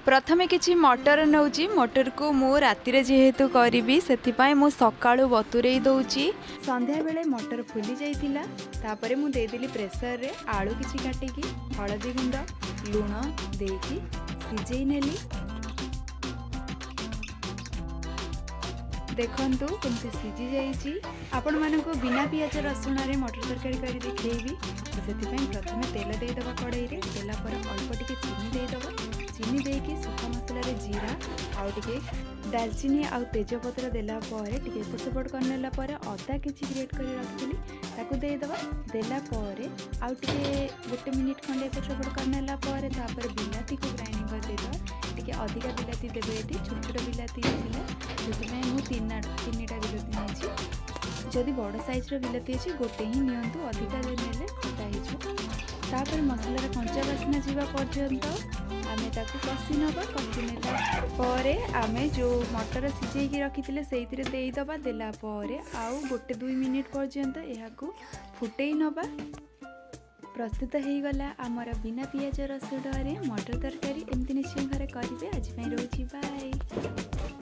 ପ୍ରଥମେ କିଛି ମଟର ନେଉଛି। ମଟରକୁ ମୁଁ ରାତିରେ ଯେହେତୁ କରିବି, ସେଥିପାଇଁ ମୁଁ ସକାଳୁ ବତୁରେଇ ଦେଉଛି। ସନ୍ଧ୍ୟାବେଳେ ମଟର ଫୁଲି ଯାଇଥିଲା। ତାପରେ ମୁଁ ଦେଇଦେଲି ପ୍ରେସରରେ, ଆଳୁ କିଛି କାଟିକି, ହଳଦୀ ଗୁଣ୍ଡ, ଲୁଣ ଦେଇକି ସିଝେଇ ନେଲି। ଦେଖନ୍ତୁ କେମିତି ସିଝି ଯାଇଛି। ଆପଣମାନଙ୍କୁ ବିନା ପିଆଜ ରସୁଣରେ ମଟର ତରକାରୀ କରି ଦେଖେଇବି। ସେଥିପାଇଁ ପ୍ରଥମେ ତେଲ ଦେଇଦେବା କଡ଼େଇରେ। ଦେଲା ପରେ ଅଳ୍ପ ଟିକେ ଚିନି ଦେଇଦେବା। ଚିନି ଦେଇକି ଶୁଖା ମସଲାରେ ଜିରା ଆଉ ଟିକେ ଡାଲଚିନି ଆଉ ତେଜପତ୍ର ଦେଲା ପରେ, ଟିକେ ଏପଟ ସେପଟ କରିନେଲା ପରେ, ଅଦା କିଛି ଗ୍ରେଟ୍ କରି ରଖିଥିଲି, ତାକୁ ଦେଇଦେବା। ଦେଲା ପରେ ଆଉ ଟିକେ ଗୋଟେ ମିନିଟ୍ ଖଣ୍ଡେ ଏପଟ ସେପଟ କରିନେଲା ପରେ, ତାପରେ ବିଲାତିକୁ ଗ୍ରାଇଣ୍ଡିଙ୍ଗ କରି ଦେଇଦେବା। ଟିକେ ଅଧିକା ବିଲାତି ଦେବେ। ଏଠି ଛୋଟ ଛୋଟ ବିଲାତି ଥିଲା, ସେଥିପାଇଁ ମୁଁ ତିନିଟା ବିଲାତି ନେଇଛି। ଯଦି ବଡ଼ ସାଇଜ୍ର ବିଲାତି ଅଛି, ଗୋଟେ ହିଁ ନିଅନ୍ତୁ। ଅଧିକା ନେଲେ ଖଟା ହେଇଯିବ। ତାପରେ ମସଲାର କଞ୍ଚା ବାସ୍ନା ଯିବା ପର୍ଯ୍ୟନ୍ତ ଆମେ ତାକୁ କଷି ନେବା। କଷି ନେଲା ପରେ ଆମେ ଯେଉଁ ମଟର ସିଝେଇକି ରଖିଥିଲେ, ସେଇଥିରେ ଦେଇଦେବା। ଦେଲା ପରେ ଆଉ ଗୋଟେ 2 ମିନିଟ୍ ପର୍ଯ୍ୟନ୍ତ ଏହାକୁ ଫୁଟେଇ ନେବା। ପ୍ରସ୍ତୁତ ହେଇଗଲା ଆମର ବିନା ପିଆଜ ରସୁଣରେ ମଟର ତରକାରୀ। ଏମିତି ନିଶ୍ଚୟ ଘରେ କରିବେ। ଆଜି ପାଇଁ ରହୁଛି, ବାଏ।